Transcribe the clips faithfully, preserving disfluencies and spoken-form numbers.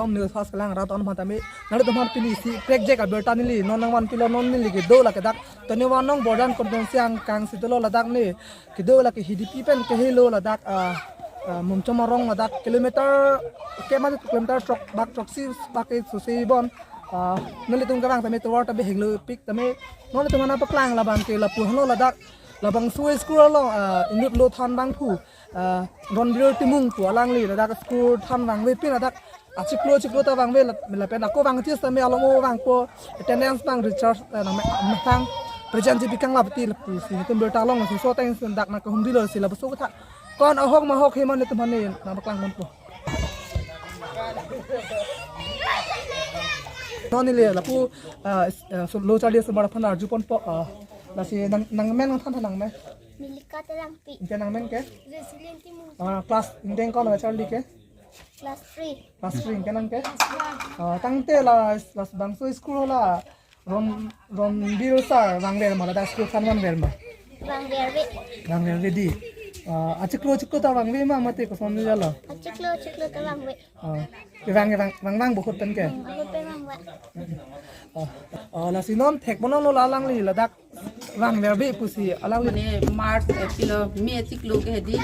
Om news fast kelang rat on bhantame. Nanglitum aphan pini isi prek jek abirta neli non nangvanpilo, non neli kedo lake dak Toniwar Nong Borjan constituency angkang si dolo, ladak ne kedo lake Hidipi pen kehelo ladak, ah, ah, Mumchom arong ladak kilometer ke madu kilometer throk bak throksi bak ke susi bon. Ah, nanglitum kevang tame tovar ta bihek lo pik tame. Nanglitum aphan paklang labang ke lapu hano ladak labangso school along, ah, inut lo than abangphu, ah, Ronbir Timung pu alangli ladak school than vangvepin ladak achiklo chiklo ta vangve la, lapen ako vangji tame along o vangpo attendance abang recharge, eh, nang me, methang present ji bikang lapti lapusi netum birta longsi so teng dak nangkahumrilo si lapuso kotha. Ko-an ahok ma ahok he ma netum aphan ne nangpaklang ponpo. Non neli lapu, ah, s-, ah, so lo charli asomar aphan arju ponpo, ah, lasi nang, nangmen nangthan nangmen. Milika Terangpi. Ingke nangmen ke? Jocelyn Timung. Ah, class ingdeng ko-an charli ke? Class three. Class three ingke nang ke? Class one. Ah, tangte la, la bangso school la Ron, Ronbir sir vangver ma, ladak school than vangver ma? Vangverve. Vangverve dei. Ah, achiklo chiklo ta vangve ma mate koson jalo? Achiklo chiklo ta vangve. Ah, vang, vang, vang, vang, bahut pen ke? Hmm, bahut pen vangve. Ah, ah, lasi non thek bonon lo la alangli ladak vangverve pusi alangli. Mane March, April, May achiklo ke hedi.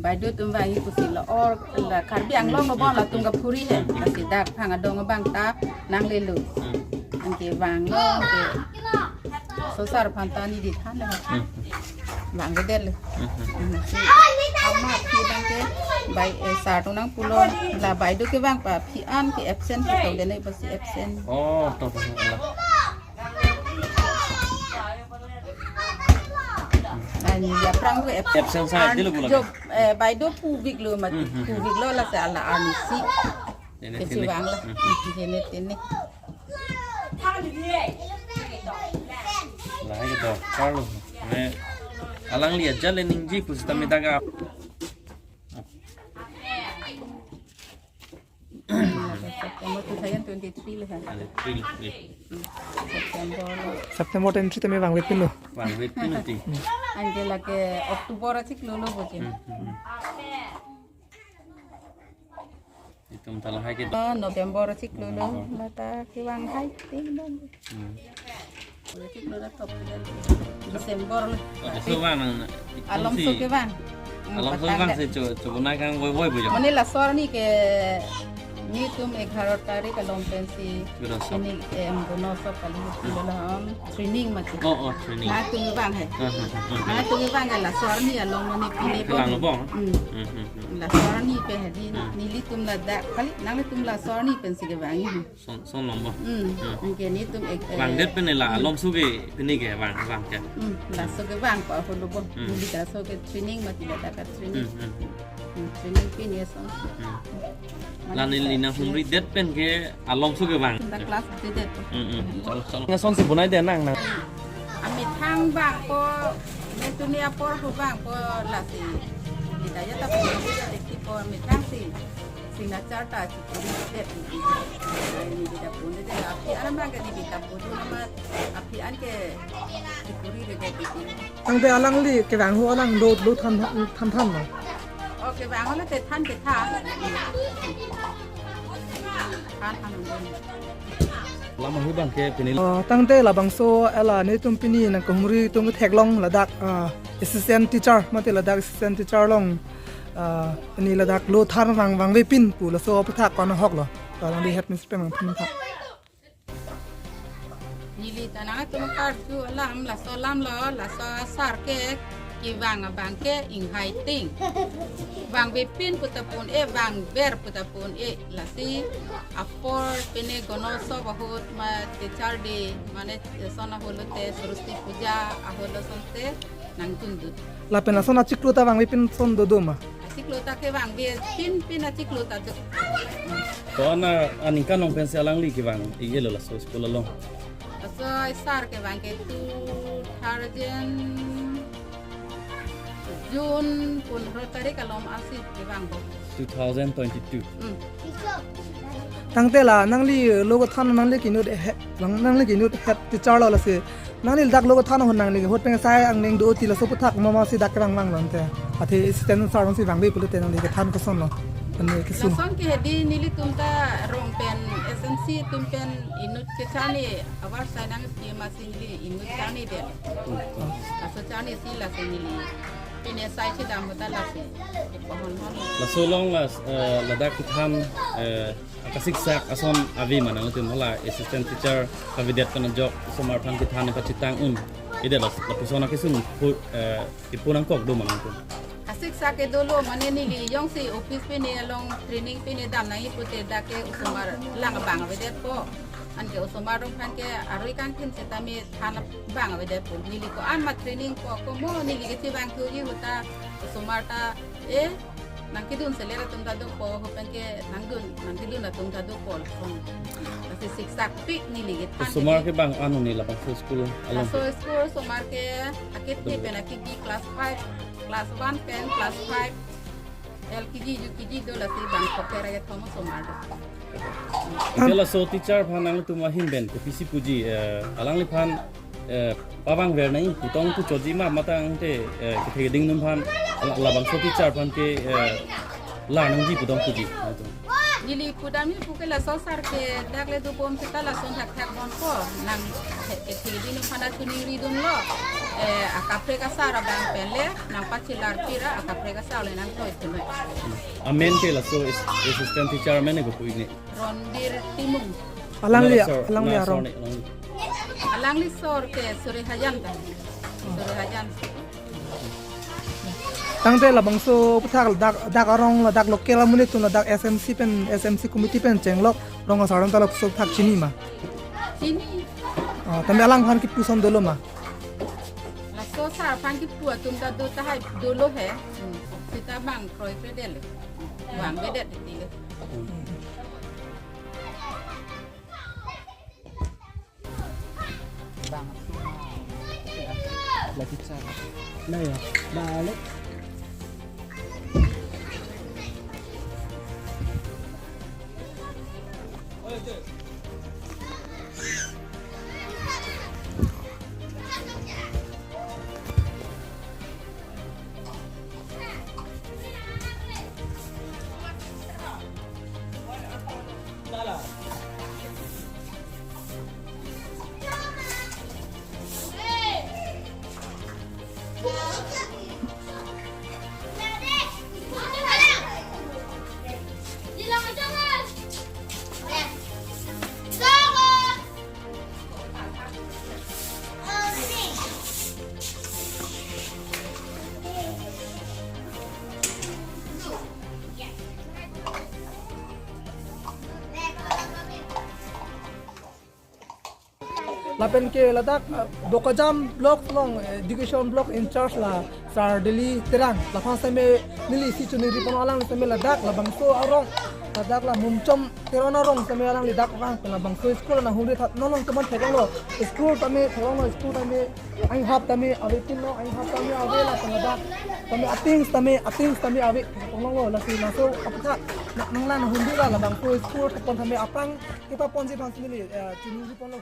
Baideo atum vangji pusi la or la Karbi Anglong lo bon latum kaphuri he. Lasi dak thang adong abang ta nanglelo. Anke vanglo, anke so sir aphan ta neli thanlo. Vangvedet lo. Ama aphi abang ke bai, eh, sir atum nangpulo la baideo kevang pa aphi an ke absent ke tong dene pusi absent. Oh, to, to, to. Ani ya prang ke absent. Absent sir, an dilo pulo. Jo, eh, baideo puvik lo mati, puvik lo lasi ala arnisi. Tene, kesi tene. Vanglo. Tene, tene. Lahai ke dokar lo. Ne, alangli ajat le ningje pusi tame daga. September two thousand twenty-three le ha. Ada three, three. September lo. September twenty-three tame vangvepinlo. Vangvepinlo ti. Anke lake October achiklo lo boje. Hmm, hmm, hmm. Itum ta lahai ke. Oh, November achiklo lo. November. Lata kevang hai ting dong. Hmm. December. Oh, so vang nang. Alomso kevang. Hmm, alomso patang vang dah. Si cho, cho bunai kang voi voi bujo. Mane laso arni ke netum egharo tarik along pensi. Gonosop. Ini em gonosop kali dalam training mati. Oh, oh, training. Nangtum vang he. Ah, ah, ah, ah. Nangtum vang he laso arni along mane pine. Kelang bong. Hmm. Hmm, hmm, hmm. Laso arni pen hedi. Hmm. Nelitum ladak kali nanglitum laso arni pensi kevang he. Son, son lomba. Hmm. Hmm. Anke netum ek, eh, vangdet pen la, hmm, alomso ke pini ke vang, vang ke. Hmm. Laso kevang pa holo bo. Hmm. Neli laso ke training mati ladak ka training. Hmm, hmm. Hmm, training pini ason. Hmm. Mane la neli nangkahumridet pen ke alomso kevang. Tangte class dedet. Hmm, hmm. Chalo, chalo. Ngasonsi bonaidet nang nang. Amethang vangpo, netum apor ho vangpo lasi. Kita ya ta po, kita dekhi po amethang si. Signature ta chikuridet. Neli ta pon de, aphi an ma ke neli ta pon nama, aphi an ke chikuridet. Tangte alangli kevang ho alang lo, lo than, than, than ma? Oh, kevang ho lo te than, te than. Than, than. Lama hu bang ke pini. Oh, tangte labangso ela netum pini nangkahumri atum theklong ladak, ah, assistant teacher, mate ladak assistant teacher along, ah, pini ladak lo than vang, vangvepin pu laso aputhak ko-an ahok lo. Ko-an di head mistress pen nangphan tha. Neli ta nangtum karju alam laso alam lo, laso sir ke kevang abang ke inghai ting. Vangvepin pu ta pon-e, vangver pu ta pon-e, lasi apor pine gonosop ahut ma teacher day, mane son ahut lote Saraswati Puja ahut lo asonte nangdundun. Lapen lason achiklo ta vangvepin ason dodo ma? Achiklo ta kevangvepin, pin achiklo ta do. Ko-an aningkan along pensi alangli kevang, ilo laso school along? Laso sir kevang ke two thousand June pondro tarik along asi kevang bo. Two thousand twenty-two. Hmm. Tangte la nangli lo kethan nangli ke inut he, nang, nangli ke inut head teacher lo lasi. Nangli dak lo kethan ahut nangli ahut pen sai angning do ti laso aputhak mama si dak kevang vanglo ante. Athe assistant sir si vangve pulote nangli kethan koson lo? Lason ke hedi nelitum ta rong pen S M C atum pen inut kecharni avarsai nangpi amatsi neli inut charni det. Laso charni si lasi neli pine sai chedam ahut ta lasi ipohon hon. Laso along la, eh, ladak kethan, eh, akasiksak ason ave ma nangtum, hala assistant teacher kavedet pen ajok osomar aphan kethan pachethang un-edet, la, lapuson akesung pu, eh, ipu nangkok do ma nangtum? Asiksak ke dolo, mane neli jongsi office pine along training pine dam nangji pute dak ke osomar lang abang avedetpo. Anke osomar atum aphan ke arui kangthim setame than abang avedetpo. Neli ko-an ma training po, komo neli kechevang thuji ahut ta osomar ta, eh, nangkedun selet atum ta dopo, ahut pen ke nangdun, nangkedun atum ta dopo lason. Lasi siksappik neli kethan. Osomar ke bang anu ni labangso school along? Laso school osomar ke akethe pen akebi class five, class one pen class five, L K G, U K G do, lasi bang throkkre ra kethom osomar do. Anke laso teacher aphan nangtum ahin pen kopisi puji, eh, alangliphan, eh, pavangver nangji pu tong pu choji ma, mate tangte, eh, kethe keding atum aphan la, labangso teacher aphan ke, eh, lar nangji pu tong puji nangtum? Neli pudamji pu ke laso sar ke dak le dobom seta lason thakthak ponpo, nang kethe keding atum aphan ta choningri dunlo, eh, akaprek asar abang pen le nangpachelarpi ra akaprek asar le nangtoi thunoi. Amen ke laso is-, assistant teacher amen ke kopi ne? Rondir Timung. Alangli, nang sor, alangli nang sor arong. Ne, alangli. Alangli sor ke Sore Hajan ta. Sore Hajan. Tangte labangso aputhak dak, dak arong ladak local amonit atum ladak S M C pen, S M C committee pen chenglok rong asar atum ta lapuson aputhak chini ma? Chini. Ah, tame alangphan kipu ason dolo ma? Laso sar aphan kipu atum ta do tahai dolo he. Hmm. Seta bang kroikre det le. Bang bedet titi le. Bang. Lagi cara. Nah ya, balik. Lapen ke ladak, eh, Bokajan block along, eh, education block in charge la Sir Delhi Terang. Laphan seme neli si choningri pon, alangli seme ladak labangso arong, ladak la Mumchom Teron arong seme alangli dak vang pen labangso school nanghumri tha, non along teman theklonglo. School tame theklonglo, school tame anghap tame avepinlo, anghap tame ave, lapen ladak tame atings tame, atings tame ave theklonglo. Lasi laso aputhak nang, nanglang nanghumri ra labangso school thepon tame aphrang kepaponji aphan si neli, eh, choningri ponlo.